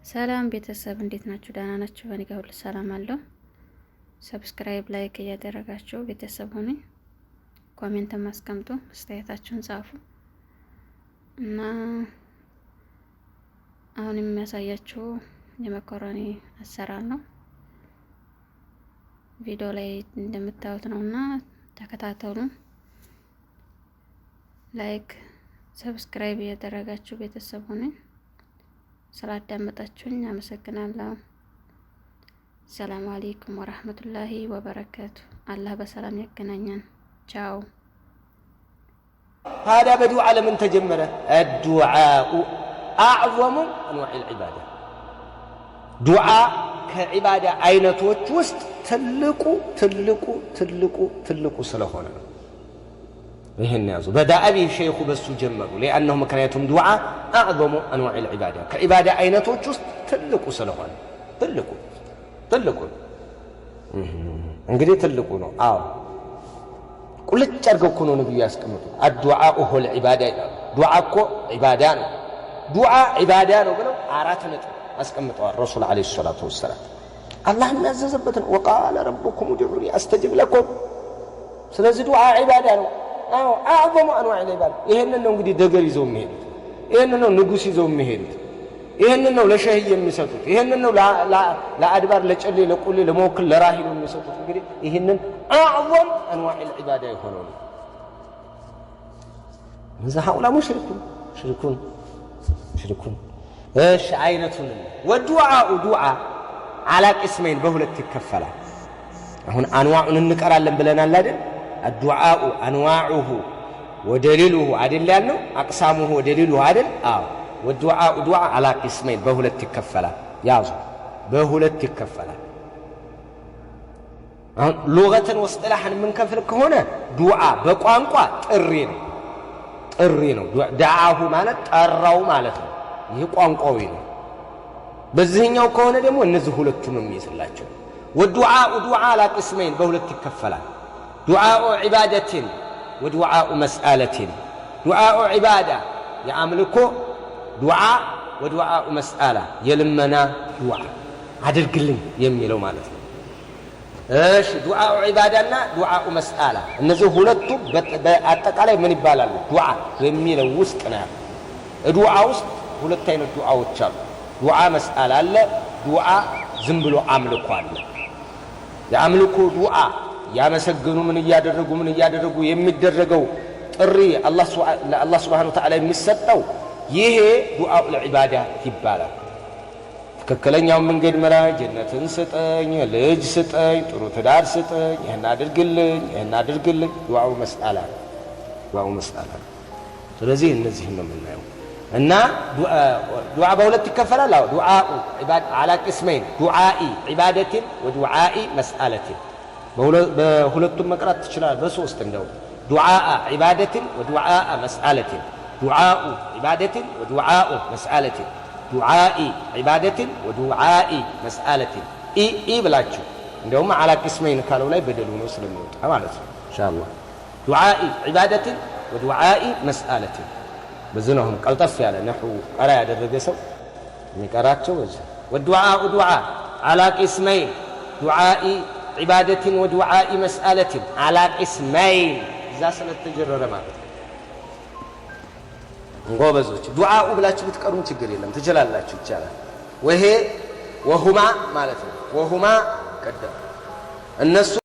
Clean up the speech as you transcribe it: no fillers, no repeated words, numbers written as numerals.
ሰላም ቤተሰብ እንዴት ናችሁ? ደህና ናችሁ? በእኔ ጋር ሁሉ ሰላም አለው። Subscribe፣ like እያደረጋችሁ ቤተሰብ ሁኑኝ። Comment አስቀምጡ፣ አስተያየታችሁን ጻፉ እና አሁን የሚያሳያችሁ የመኮረኒ አሰራር ነው። ቪዲዮ ላይ እንደምታዩት ነው እና ተከታተሉ። Like፣ subscribe እያደረጋችሁ ቤተሰብ ሁኑኝ። ስላዳመጣችሁኝ አመሰግናለሁ። ሰላም አለይኩም ወራህመቱላሂ ወበረካቱ። አላህ በሰላም ያገናኘን። ቻው። ታዲያ በዱዓ ለምን ተጀመረ? الدعاء أعظم أنواع العبادة። ዱዓ ከዒባዳ አይነቶች ውስጥ ትልቁ ትልቁ ትልቁ ትልቁ ስለሆነ ነው። ይህን ያዙ። بدأ به ሸይኹ በሱ ጀመሩ። لأنه ምክንያቱም ዱዓ أعظم أنواع العبادة ከዒባዳ አይነቶች ውስጥ ትልቁ ስለሆነ ትልቁ ትልቁ እንግዲህ ትልቁ ነው። አዎ፣ ቁልጭ አድርገው እኮ ነው ነብዩ ያስቀምጡ። الدعاء هو العبادة ይላሉ። ዱዓ እኮ ዒባዳ ነው፣ ዱዓ ዒባዳ ነው ብለው አራት ነጥብ አስቀምጠዋል ረሱል عليه الصلاة والسلام። አላህ የሚያዘዘበት ነው። وقال ربكم ادعوني أستجب لكم። ስለዚህ ዱዓ ዒባዳ ነው። አዎ፣ أعظم أنواع العبادة። ይሄንን ነው እንግዲህ ደገር ይዘው የሚሄዱት። ይሄንን ነው ንጉሥ ይዘው የሚሄዱት። ይሄንን ነው ለሸህ የሚሰጡት። ይሄንን ነው ለአድባር፣ ለጨሌ፣ ለቁሌ፣ ለመወክል፣ ለራሂሉ የሚሰጡት። እንግዲህ ይህንን أعظم أنواع العبادة የሆነው ነው። እነዛ هؤلاء مشركون مشركون مشركون። እሺ፣ አይነቱን والدعاء ዱዓ على قسمين በሁለት ይከፈላል። አሁን አንዋዑን እንቀራለን ብለናል አይደል? الدعاء أنواعه ودليله አይደል ያልነው? أقسامه ودليله አይደል? አዎ። والدعاء ዱዓ على قسمين በሁለት ይከፈላል። ያዙ፣ በሁለት ይከፈላል። አሁን لغة واصطلاحا የምንከፍል ከሆነ ዱዓ በቋንቋ ጥሪ ነው፣ ጥሪ ነው። دعاه ማለት ጠራው ማለት ነው። ይህ ቋንቋዊ ነው። በዚህኛው ከሆነ ደግሞ እነዚህ ሁለቱ ነው የሚይዝላቸው። والدعاء ዱዓ على قسمين በሁለት ይከፈላል። دعاء عبادة ودعاء مسألة። دعاء عبادة የአምልኮ ዱዓ፣ ودعاء مسألة የልመና ዱዓ፣ አድርግልኝ የሚለው ማለት ነው። እሺ፣ دعاء عبادة ና دعاء مسألة እነዚህ ሁለቱ በአጠቃላይ ምን ይባላሉ? ዱዓ የሚለው ውስጥ ነው ያለው። ዱዓ ውስጥ ሁለት አይነት ዱዓዎች አሉ። ዱዓ مسألة አለ፣ ዱዓ ዝም ብሎ አምልኮ አለ። የአምልኮ ዱዓ ያመሰገኑ ምን እያደረጉ ምን እያደረጉ የሚደረገው ጥሪ ለአላህ سبحانه وتعالى የሚሰጠው ይሄ دعاء العبادة ይባላል። ትክክለኛውን መንገድ ምራኝ፣ ጀነትን ስጠኝ፣ ልጅ ስጠኝ፣ ጥሩ ትዳር ስጠኝ፣ ይህን አድርግልኝ፣ ይህን አድርግልኝ፣ دعاء مسألة ነው። دعاء مسألة ነው። ስለዚህ እነዚህን ነው የምናየው እና ዱዓ በሁለት ይከፈላል። አዎ፣ دعاء على قسمين دعاء عبادة ودعاء مسألة። በሁለቱም መቅራት ትችላል። በሶስት እንደው دعاء عبادة ودعاء مسألة፣ دعاء عبادة ودعاء مسألة፣ دعاء عبادة ودعاء مسألة ኢ ኢ ብላችሁ እንደውም على قسمين ካለው ላይ በደል ሆኖ ስለሚወጣ ማለት ነው። ኢንሻአላህ دعاء عبادة ودعاء مسألة በዚህ ነው። አሁን ቀልጠፍ ያለ ነሑ ቀራ ያደረገ ሰው የሚቀራቸው በዚህ። والدعاء ዱዓ على قسمين دعاء عبادة ودعاء مسألة على قسمين እዛ ስለተጀረረ ማለት ነው። ጎበዞች፣ دعاء ብላችሁ ብትቀሩም ችግር የለም፣ ትችላላችሁ፣ ይቻላል። ወሄ وهما ማለት ነው። وهما ቀደም እነሱ።